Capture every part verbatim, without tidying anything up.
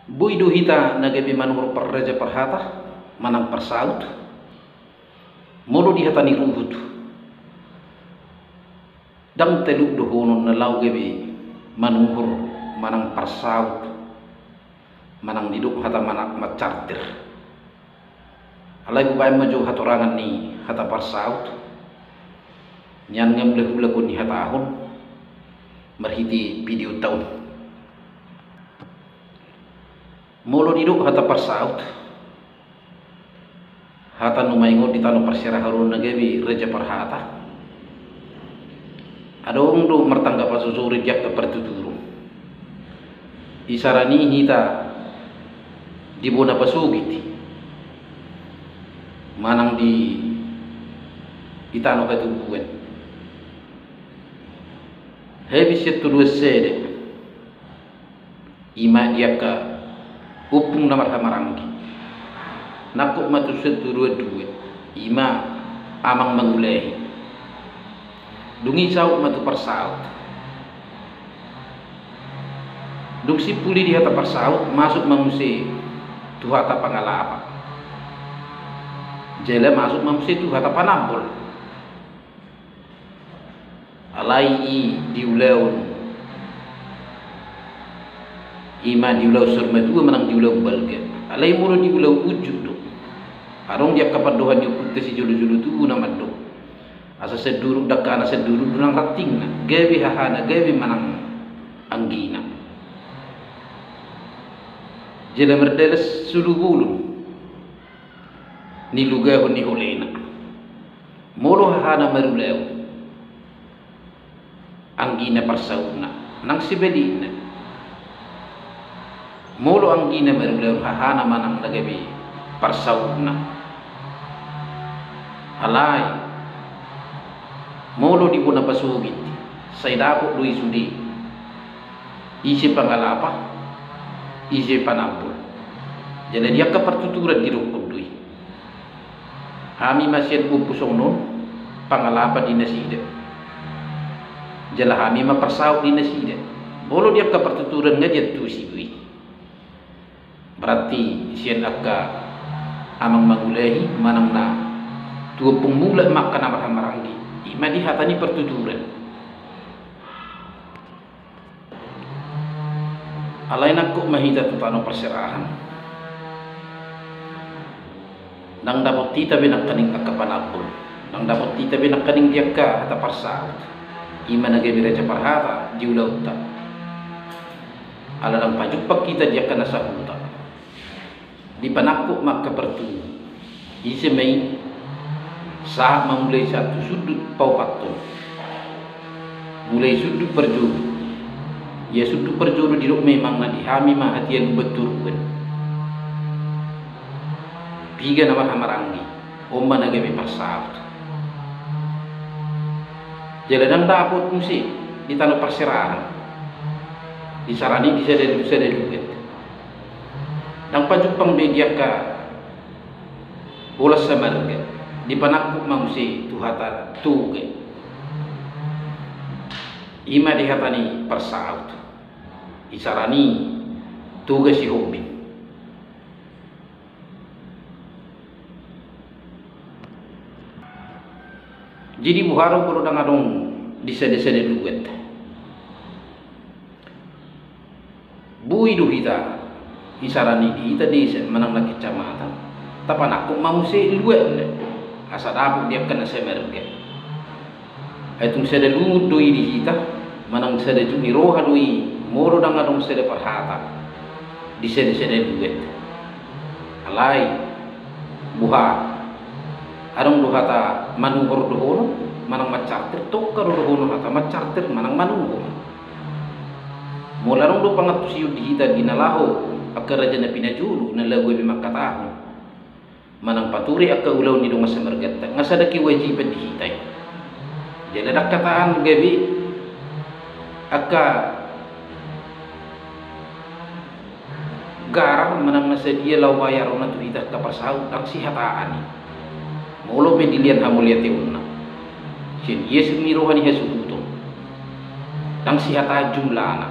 Boi do hita na gabe manuhor parraja parhata manang parsaut. Molo di hata ni ruhut, ndang talup dohonon na laho gabe manuhor manang parsaut, manang didok hata manang mancarter. Alai hubaen ma jo hatorangan ni hata parsaut, nian nga mulak-ulak on dihatahon marhite videonta on. Molo didok hata parsaut, hata nuaeng on di tano parserahan on na gabe raja parhata, adong do martanggapan sosoro di angka partuturon. Isarana i hita di bona pasogit manang di, di tano hatubuan. Habis sian tuduan sada, ima di angka ompung na marhahamaranggi. Nangkok ma tu sian tuduan dua, ima amang mangulahi. Dung i saut ma tu parsaut. Dung simpul i di hata parsaut, masuk ma muse tu hata pangalapa. Jala masuk ma muse tu hata panambol. Alai i di ulaon, ima di ulaon saur matua manang di ulaon balga. Alai molo di ulaon unjuk do, adong di angka pandohan ni ompunta sijolo-jolo tubu na mandok, asa sanduruk dangka na sanduruk do nang rantingna, gabe hahana gabe manang anggina. Jala mardalan solu bolon nilugahon ni holena. Molo hahana marulaon, anggina parsautna. Nang sebalikna, molo anggina marulaon, hahana manang na gabe parsautna. Alai molo di bona pasogit, sai dapot do i sude, ise pangalapa, ise panambol. Jala di angka partuturan didokkon do i. Hami ma sian ompu songon on, pangalapa di nasida, jala hami ma parsaut di nasida. Molo di angka partuturan nga diantusi do i. Berarti sian angka amang mangulahi manang na tu ompung mulak ma angka na marhahamaranggi, ima di hata ni partuturan. Alai nangkok ma hita tu tano parserahan, ndang dapot hita be nangkaning angka panambol, ndang dapot hita be nangkaning di angka hata parsaut, ima na gabe raja parhata di ulaonta. Ala ndang pajumpang hita di angka na sahuta. Dipanangkok ma angka partubu. Ise ma i? Sahat ma mulai sahat tu sundut paopathon. Mulai sundut parjolo. Ia sundut parjolo didok memang na di hami ma hatian uban toruan. Piga na marhahamaranggi, on ma na gabe parsaut. Jala ndang dapot muse di tano parserahan, isarana i di sada, sada luat. Ndang pajumpang be di angka holan samarga, dipanangkok ma muse tu hata toga. Ima di hata ni parsaut, isarana i toga Sihombing. Jadi boha do molo ndang adong di sada, sada luat? Boi do hita, isarana i di hita desa manang na kecamatan, tapanangkok ma muse luatna, asa dapot di angka na samarga. Ai tung sada lungun do i di hita, manang sada jut ni roha do i, molo ndang adong sada parhata di sada, sada luat. Alai boha, adong do hata manuhor dohonon manang mancarter, tongka do dohonon hata mancarter manang manuhor. Molo adong do pangantusion di hita di na laho angka raja na pinajolo na laho gabe mangkatahon manang pature angka ulaon ni dongan samarganta, nga sada kewajiban di hita i. Jala ndang hataan gabe angka garar manang na sadia laho bayaronna tu hita angka parsaut, ndang sihataan i. Molo pe dilehon hamauliateonna sian ia sung ni roha ni hasuhuton, ndang sihataan jumlahna.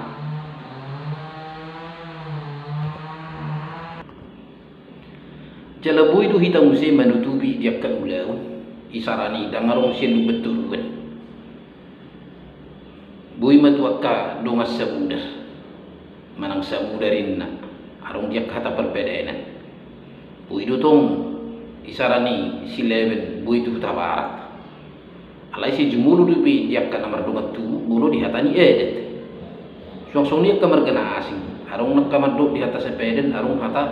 Jala boi do hita muse manutupi di angka ulaon, isarana i ndang adong sian lumban toruan. Boi ma tu angka dongan samudar manang samudar inna, adong di angka hata parpadanan. Boi do tong isarana i sileben boi tu Hutabarat. Alai sai jumolo dope di angka na mardongan tubu molo di hata ni adat. Suang songon i angka marga na asing, adong angka mandok di hata sapadan, adong hata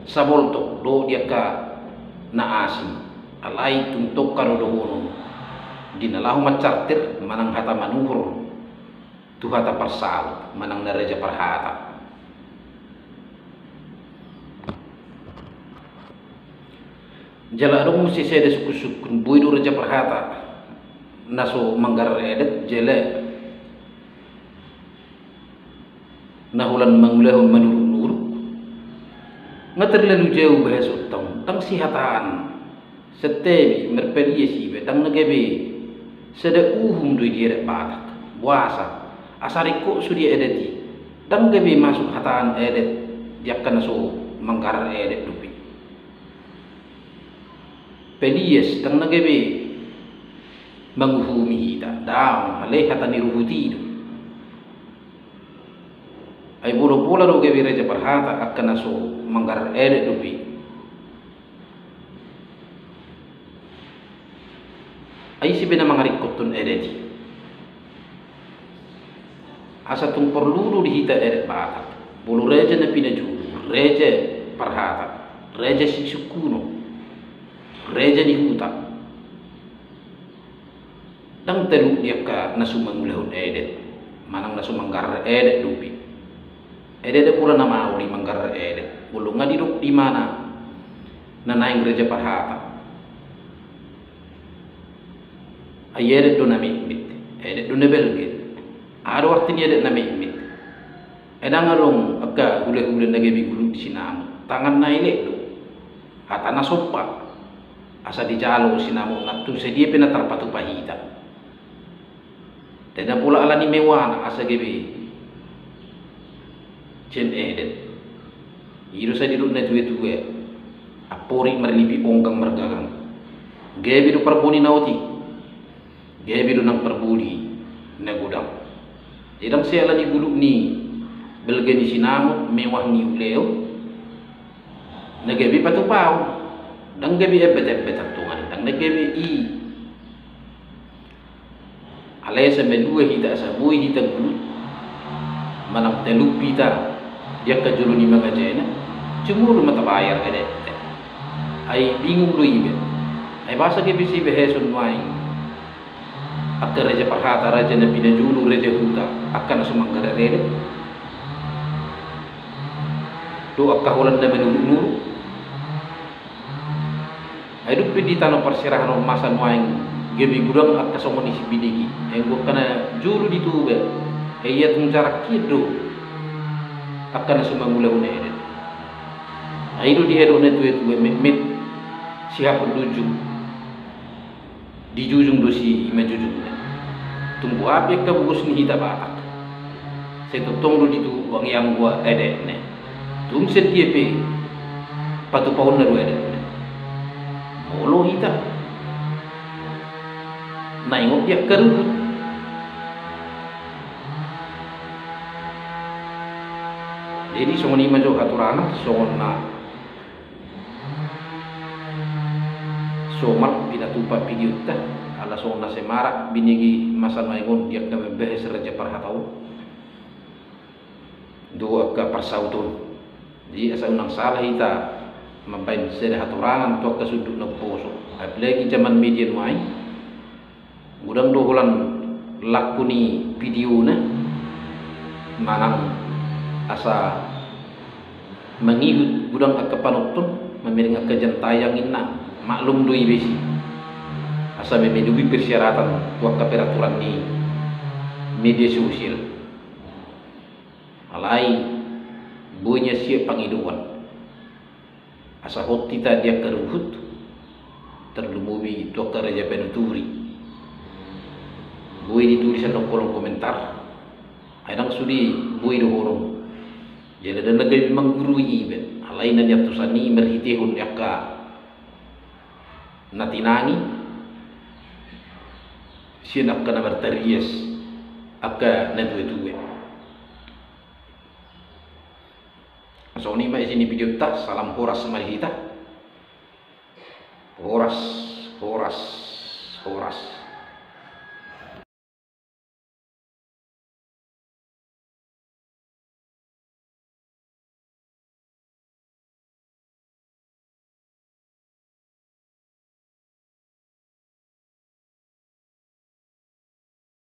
saboltok do di angka na asing. Alai tung tongka do dohonon di na laho mancartir manang hata manuhor tu hata parsaut manang na raja parhata. Jala adong muse sada sungkunsungkun, boi do raja parhata na so manggarar adat jala na holan mangulahon manuruknuruk. Nga terlalu jauh bahasonta on, ndang sihataan. Santabi, marpalias iba, ndang na gabe sada uhum do i di adat Batak. Boasa? Asa ringkot sude adat i, ndang gabe masuk hataan adat di angka na so manggarar adat dope. Palias, ndang na gabe manguhumi hita, ndang, alai hata ni ruhut i do. Ai bola-bola do gabe raja parhata angka na so manggarar adat dope. Ai ise be na mangaringkothon adat i? Asa tung porlu do di hita adat Batak, molo raja na pinajolo, raja parhata, raja sisungkunon, raja ni huta. Ndang talu di angka na so mangulahon adat manang na so manggarar adat dope. Ai ndada pola na maol i manggarar adat molo nga didok di mana na naeng raja parhata. Ai adat do na mitmit, adat do na balga. Aha do arti ni adat na mitmit? Ai ndang adong angka hulahula na gabe gulut di sinamot, tangan na elek do, hata na sompa. Asa dijalo sinamot na tung sadia pe na tarpatupa hita. Ndada pola ala ni mewahna asa gabe sian adat. I do sai didok na tuatua, amporik marlipi, onggang margagang. Gabe do parboni na otik, gabe do nang parboni na godang. Jadi ndang sai ala ni gulut ni balga ni sinamot, mewah ni ulaon na gabe patupaon. Ndang gabe embat-embat antong, ndang na gabe i. Alai asa malua hita, asa boi hita gulut manang talup hita di angka jolo ni mangajana, jumolo ma tabayar adatta. Ai bingung do iba. Ai boasa gabe sibaheson nuaeng angka raja parhata, raja na pinajolo, raja huta, angka na so manggarar adat do angka holan na manuruknuruk. Ai dung pe di tano parserahan on masa nuaeng gabe godang angka songon i si binege, ai anggo angka na jolo di Toba, ai ia tung jarak hian do angka na so mangulahon adat. Ai do dihadok na tuatua, mitmit sihapon dunjung, dijujung do simanjujungna. Tung boha pe angka bugos ni hita Batak, sai tongtong do dituang i anggo adatna. Tung sadia pe patupaonna do adatna. Molo hita na ingot di angka ruhut. Jadi songon i ma jo haturangan, songon na somal pinatupa videonta, ala songon na semarak binege masa nuaeng on di angka mambahas raja parhata on dohot angka parsaut on. Jadi asa unang sala hita mambaen sada haturangan tu angka sundut na umposo, apalagi jaman media nuaeng. Godang do holan langku ni videona manang asa mangihut godang angka panonton, mamereng angka jam tayang inna, maklum do iba i, asa memenuhi persyaratan tu angka peraturan ni media sosial. Alai boi nian siap pangidoan asa hot hita di angka ruhut, tarlumobi tu angka raja panuturi. Boi ditulis annon kolom komentar. Ai ndang sude boi dohonon. Jala ndang na gabe manggurui iba. Alai na niantusan i marhitehon angka na tinangi sian angka na martarias, angka na tuatua. Songon i ma isi ni videonta, salam horas ma di hita. Horas, horas, horas.